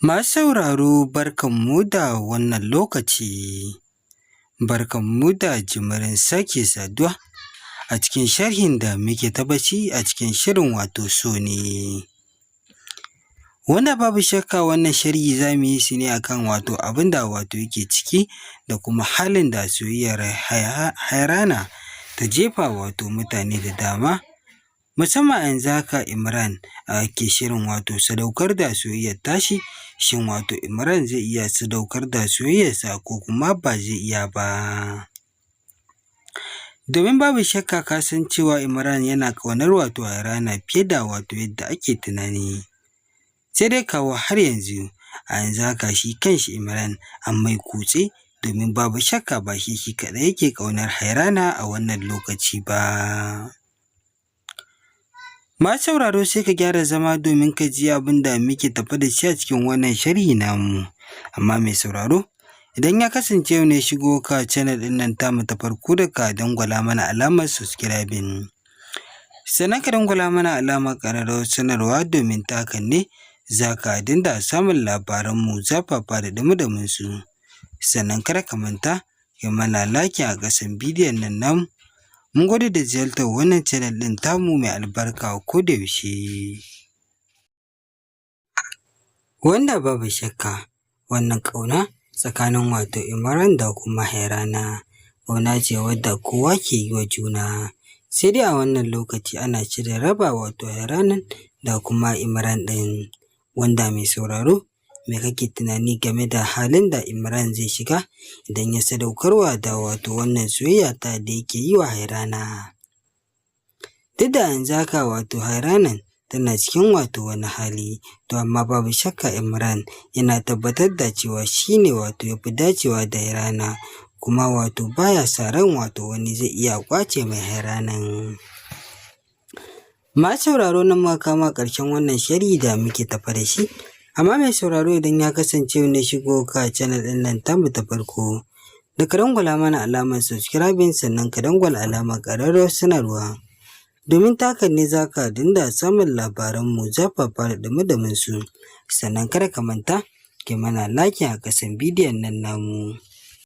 Masu sauraro, barkanmu da wannan lokaci, barkanmu da jimirin sake saduwa a cikin sharhin da muke ta bacci a cikin shirin wato so ne. Wanda babu shakka wannan sharhi za mu yi shi ne akan wato abin da wato yake ciki da kuma halin da soyayyar Hairana ta jefa wato mutane da dama, musamman a yanzu haka Imran ke shirin wato sadaukar da soyayyar tashi. Shin wato Imran zai iya sadaukar da soyayyarsa ko kuma ba zai iya ba? Domin babu shakka ka san cewa Imran yana ƙaunar wato Hairana fiye da wato yadda ake tunani. Sai dai kawo har yanzu, a yanzu haka shi kanshi Imran an mai kutse, domin babu shakka ba shi shi kaɗai yake ƙaunar Hairana a wannan lokaci ba. Masu sauraro, sai ka gyara zama domin ka ji abin da muke tafe da shi a cikin wannan sharhi namu. Amma mai sauraro, idan ya kasance yau ne shigo ka channel ɗin nan tamu ta farko, da ka dangwala mana alamar subscribing. Sannan ka dangwala mana alamar ƙararrawar sanarwa, domin ta hakan ne za ka dinga samun labaranmu zafafa da ɗumi su. Sannan kada ka manta ka mana like a ƙasan bidiyon nan namu. Mun gode da ziyartar wannan channel ɗin tamu mai albarka ko da yaushe. Wanda babu shakka wannan ƙauna tsakanin wato Imran da kuma Hairana ƙauna ce wadda kowa ke yi wa juna. Sai dai a wannan lokaci ana shirin raba wato Hairanan da kuma Imran ɗin. Wanda mai sauraro, me kake tunani game da halin da Imran zai shiga idan ya sadaukarwa da wato wannan soyayya ta da yake yi wa Hairana? Duk da yanzu haka wato Hairanan tana cikin wato wani hali, to amma babu shakka Imran yana tabbatar da cewa shi ne wato ya fi dacewa da Hairana, kuma wato baya sa ran wato wani zai iya ƙwace mai Hairanan. Masu sauraro, nan muka kama ƙarshen wannan sharhi da muke tafe da shi. Amma mai sauraro, idan ya kasance ne shigo ka channel ɗin nan tamu ta farko, da ka dangwala mana alamar subscribing, sannan ka dangwala alamar ƙararrawar sanarwa. Domin ta hakan ne za ka dinga samun labaranmu zafafa da ɗumi su. Sannan kada ka manta ka mana like a ƙasan bidiyon nan namu.